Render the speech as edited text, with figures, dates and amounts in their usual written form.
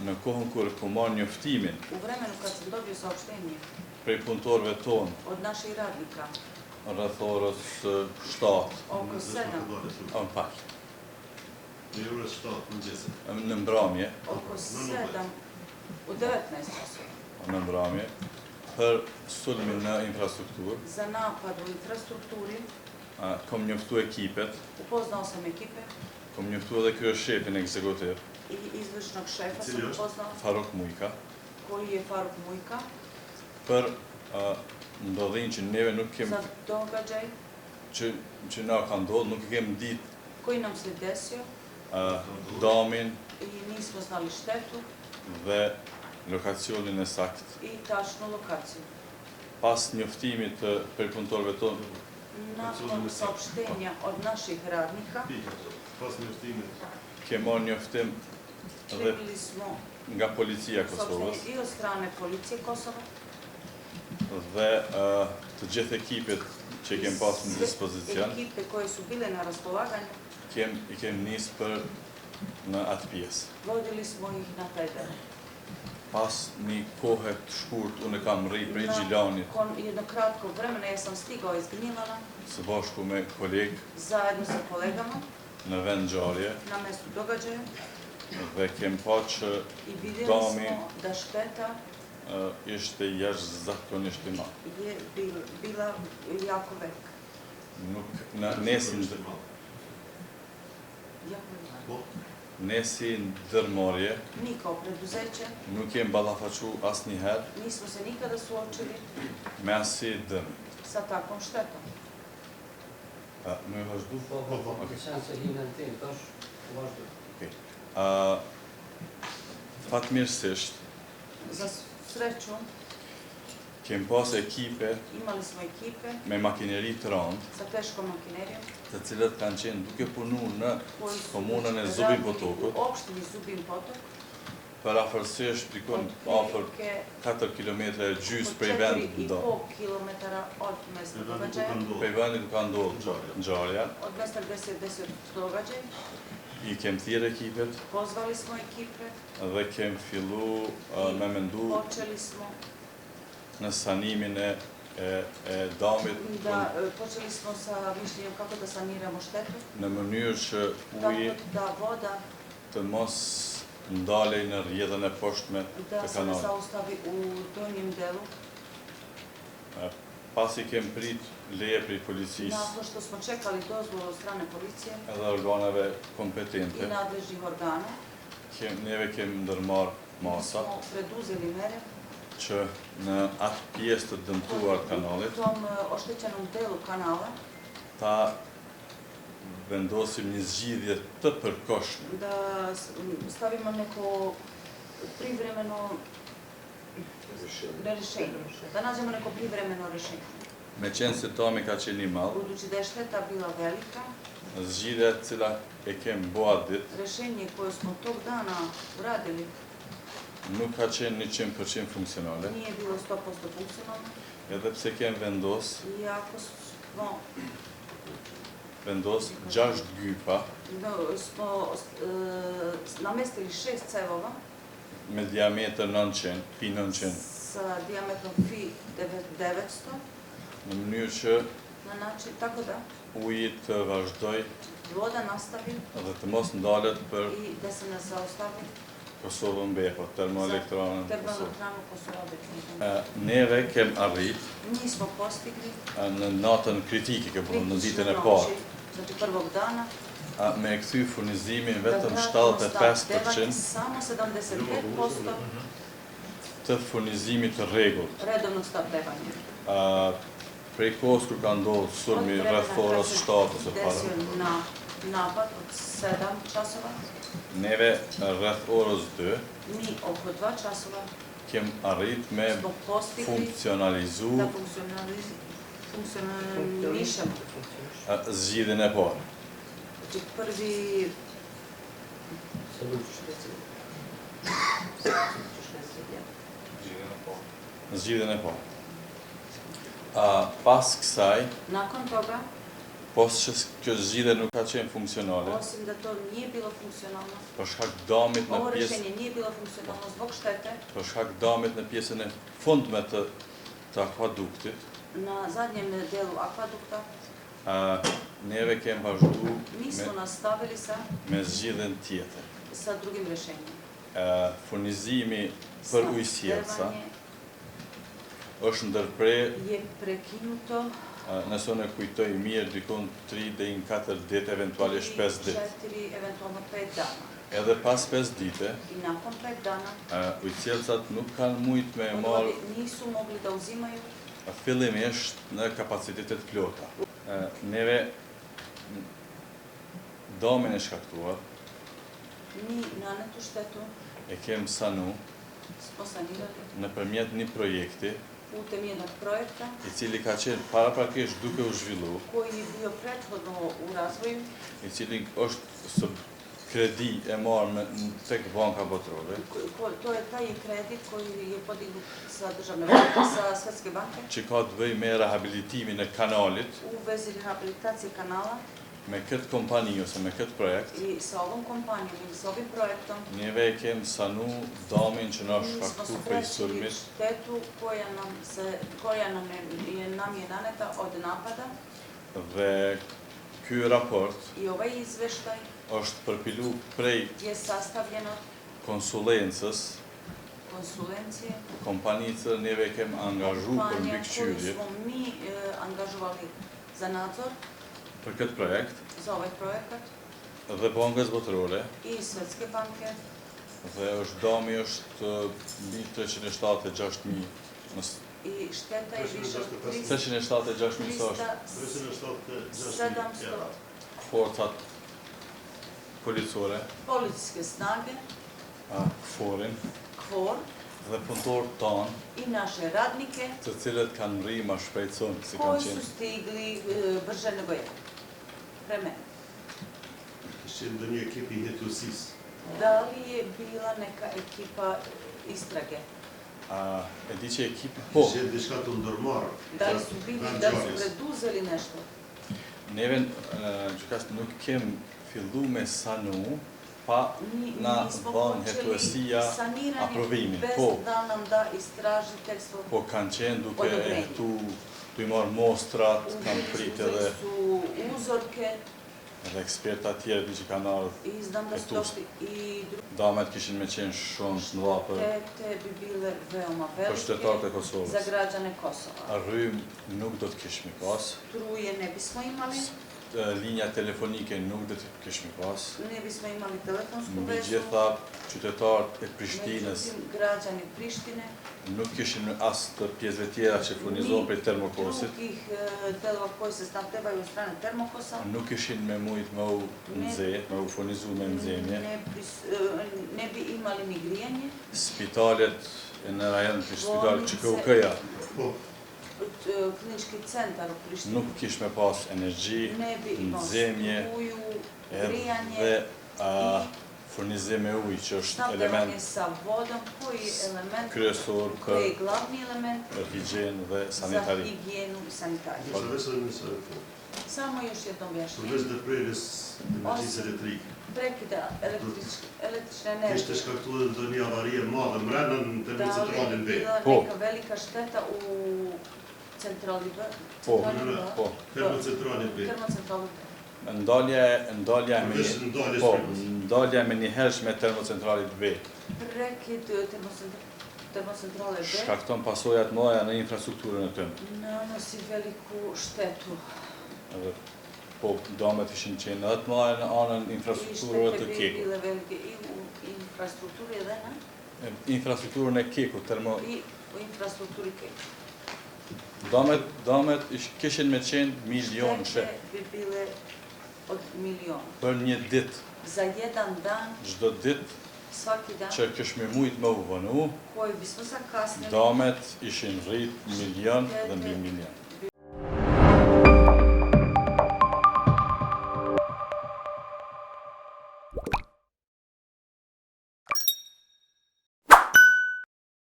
Në kohën kur kom marrë njoftimin. U vremenu kad sam dobio saopštenje. Prej punëtorëve tonë. Od naših radnika. Rreth orës 7. Oko 7. Më fal. Në orës 7 në mëngjesit. Në mbrëmje. Oko 7 u 19 časova. Në mbrëmje për sulmin në infrastrukturë. Za napad u infrastrukturi. Kom njoftu ekipet. Upoznao sam ekipe. Kom njoftu edhe kryeshefin ekzekutiv. I izvršnog šefa sam upoznao. Faruk Mujka. Koji je Faruk Mujka. Për ndodhin që neve nuk kem... Za događaj. Që, që na ka ndodhur, nuk e kem ditë. Koji nam se desio. Damin. I nismo znali štetu. Dhe lokacionin e saktë. I tačnu lokaciju. Pas njoftimit të prej punëtorëve tonë. Nakon saopštenja od naših radnika. Pas njoftimit. Kem marrë njoftim dhe nga policia e Kosovës. I od strane policije Kosova. Dhe të gjithë ekipet që kem pas në dispozicion. Ekipe koje su bile na raspolaganju. Kem, i kem nis për në atë pjesë. Vodili smo ih na taj deo. Pas një kohe të shkurt, unë kam mrri prej Gjilanit. Nakon jednog kratkog vremena ja sam stigao iz Gnjilana. Së bashku me kolegë. Zajedno sa kolegama. Në vend ngjarje. Na mestu događaja. Dhe kem pa që I vidjeli smo da šteta ishte jashtëzakonisht i madh. Je bila jako velika. Nuk në ne si Ne si ndërmarrje Mi kao preduzeće nuk jem ballafaqu asnjëherë nismo se nikada suočili me asi dëmi. Sa takvom štetom. A, më vazhdu? Po, po, po. Okay. Se hinë në temë, tash, vazhdu. Okay. A, fatmirësisht, Za sreću, kem pas ekipe imali smo ekipe me makineri të rëndë, sa teškom makinerijom, të cilët kanë qenë duke punu në komunën e Zubin Potokut, u opštini Zubin Potok, për afërsisht dikun afër 4 km e gjysë prej vendit do. 4,5 km od mesta događaja. Prej vendit ku ka ndodhur ngjarja. Od mesta gde se desio događaj. I kem thirrë ekipet. Pozvali smo ekipe. Dhe kem fillu me mendu. Počeli smo në sanimin e e, e damit. Da, počeli smo sa mišljenjem kako da saniramo štetu. Në mënyrë që uji da voda të mos ndalej në rrjedhën e poshtme të kanalit. Da se ne zaustavi u donjem delu. Pasi kem prit leje prej policisë. Nakon što smo čekali dozvolu od strane policije. Edhe organeve kompetente. I nadležnih organa. Kem, neve kem ndërmarr masa. Smo preduzeli mere. Që në atë pjesë të dëmtuar kanalit. U tom oštećenom delu kanala. Ta vendosim një zgjidhje të përkohshme. Da stavimo neko privremeno rešenje. Da nađemo neko privremeno rešenje. Meqenëse dami ka qenë i madh. Budući da je šteta bila velika. Zgjidhja e cila e kem bo atë ditë. Rešenje koje smo tog dana uradili. Nuk ka qenë 100% funksionale. Nije bilo 100% funksionalno. Edhe pse kem vendos. Iako smo vendos 6 gypa. No, smo namestili 6 cevova. Me diametër 900, fi 900. Sa diametrom fi 900. Në mënyrë që na način tako da uji të vazhdoj voda nastavi dhe të mos ndalet për i da se ne zaustavi Kosovën B, po termoelektranën Termoelektranu Kosova B. Neve kem arrit Mi smo postigli në natën kritike, ke po në ditën e parë. Znači prvog dana A, me e kthy furnizimin vetëm 75% samo 75% të furnizimit të rregullt. Redovnog snabdevanja. A, prej kohës kur ka ndodhur sulmi rreth orës 7 ose para. Na napad od 7 časova. Neve rreth orës 2. Mi oko 2 časova. Kem arrit me funksionalizu da funksionišemo zgjidhjen e parë. Znači prvi Zgjidhjen e parë. A, pas kësaj, Nakon toga, Pos që kjo zgjidhje nuk ka qenë funksionale, Osim da to nije bilo funksionalno, për shkak damit në ovo pjesë, rješenje nije bilo funksionalno zbog štete për shkak damit në pjesën e fundme të të akvaduktit, na zadnjem delu akvadukta, a, neve kem vazhdu mi smo me, nastavili sa, me zgjidhjen tjetër. sa drugim rješenjem. A, furnizimi për ujësjellësa Snabdevanje është ndërpre, je prekinuto a, nëse unë e kujtoj mirë, dikun 3 deri në 4 ditë, eventualisht 5 ditë. 4, eventualno 5 dana. Edhe pas 5 dite, I nakon 5 dana a, ujësjellësat nuk kanë mujt me e marrë vodovodi nisu mogli da uzimaju fillimisht në kapacitetet plota. E, Neve n- damin e shkaktuar mi nanetu štetu e kem sanu smo sanirali nëpërmjet një projekti putem jednog projekta i cili ka qenë paraprakisht duke u zhvillu, koji je bio prethodno u razvoju, i cili është sub kredi e marrë me, n- tek Banka Botërore, ko- to je taj kredit koji je podignut sa državne banke, sa Svetske banke që ka të bëjë me rehabilitimin e kanalit, u vezi rehabilitacije kanala me këtë kompani ose me këtë projekt, i sa ovom kompanijom ili sa ovim projektom neve e kem sanu damin që na mi është smo shkaktu prej sprečili sulmit štetu koja nam, se, koja nam je, nam je naneta od napada dhe ky raport i ovaj izveštaj është përpilu prej je sastavljen od konsulencës, konsulencije kompanisë neve kem angazhu për kompanija koju mbikëqyrje smo mi e, angažovali za nadzor për këtë projekt za ovaj projekat dhe Bankës Botërore i Svetske banke dhe është dami është e, mbi 376.000, mos i šteta je više od 376.000 sa është 300 376 euro. 700 forcat policore, policijske snage, a, KFOR-in KFOR dhe punëtorët tanë, i naše radnike të cilët kanë mri ma shpejt sonë, si kanë koji su qenë. stigli e, brže nego ja. Pre mene. Kishte qenë ndonjë ekip i hetuesisë. Da li je bila neka ekipa istrage? A, e di që ekipi, po, Kishte qenë diçka të ndërmarrë. Da li su bili, gjatë da li su ngjarjes. preduzeli nešto? neve e, gjykas nuk kem fillu me sanu pa Mi na nismo dhënë počeli hetuesia saniranje aprovimin, bez po. da nam da istražiteljstvo. Po kanë qenë duke e Odobrenje. hetu, tu i marrë mostrat, kanë Uzeli prit su- edhe, uzeli su uzorke edhe eksperta tjerë di që kanë ardhur. i znam da E su tu. došli i druge Damet kishin me qenë shumë të mëdha për, štete bi bile veoma për qytetarët velike e Kosovës. za građane Kosova. A rrym nuk do të kishmi pas, Struje ne bismo imali, e, linja telefonike nuk do të kishmi pas. ne bismo imali telefonsku Mbi vezu. gjitha qytetarët e Prishtinës Međutim, građani Prištine, nuk kishin as të pjesëve tjera që furnizohen prej termokosit, drugih e, delova koji se snabdevaju od strane Termokosa, nuk ishin me mujt me u Ne. nxe, me u furnizu me nxemje. ne, bis- e, ne bi imali ni grijanje, Spitalet në rajon të spitalet Bolnice. QKUK-ja Po, e, klinički centar u Prištini nuk kish me pas energji, ne bi imao nxemje, struju, grijanje edhe a, furnizim me ujë që është snabdevanje element sa vodom, koji je element, kryesor koji për je glavni element për higienë dhe za sanitari. higijenu i sanitariju. Ishte veç edhe një sërë po. Samo još jedno objašnjenje. Përveç ndërprerjes energjisë elektrike, Prekida električke, električne kishte energije. shkaktuar ndonjë avari e madhe mbrenda në Da li termocentralin je B. bila Po. neka velika šteta u centrali B? Po, Centrali B? po. Termocentralin B. Termocentrali B. Ndalja e ndalja e Përveç me ndaljes po, frymës. ndalja e menjëhershme e termocentralit B Prekid e, termocentrale B shkakton pasoja të mëdha në infrastrukturën e tyre. nanosi veliku štetu. Edhe po damet ishin qenë edhe të mëdha në anën I infrastrukturave štete të bi kekut. bile velike i u infrastrukturi edhe na E, Infrastrukturën e kekut, termo i u infrastrukturi keka. damet damet ish, kishin me qenë milionëshe Štete bi bile od miliona. për një ditë, Za jedan dan, çdo ditë svaki dan, që kish me mujt me u vonu, koji bismo zakasnili, damet ishin rrit milion dhe mbi milion.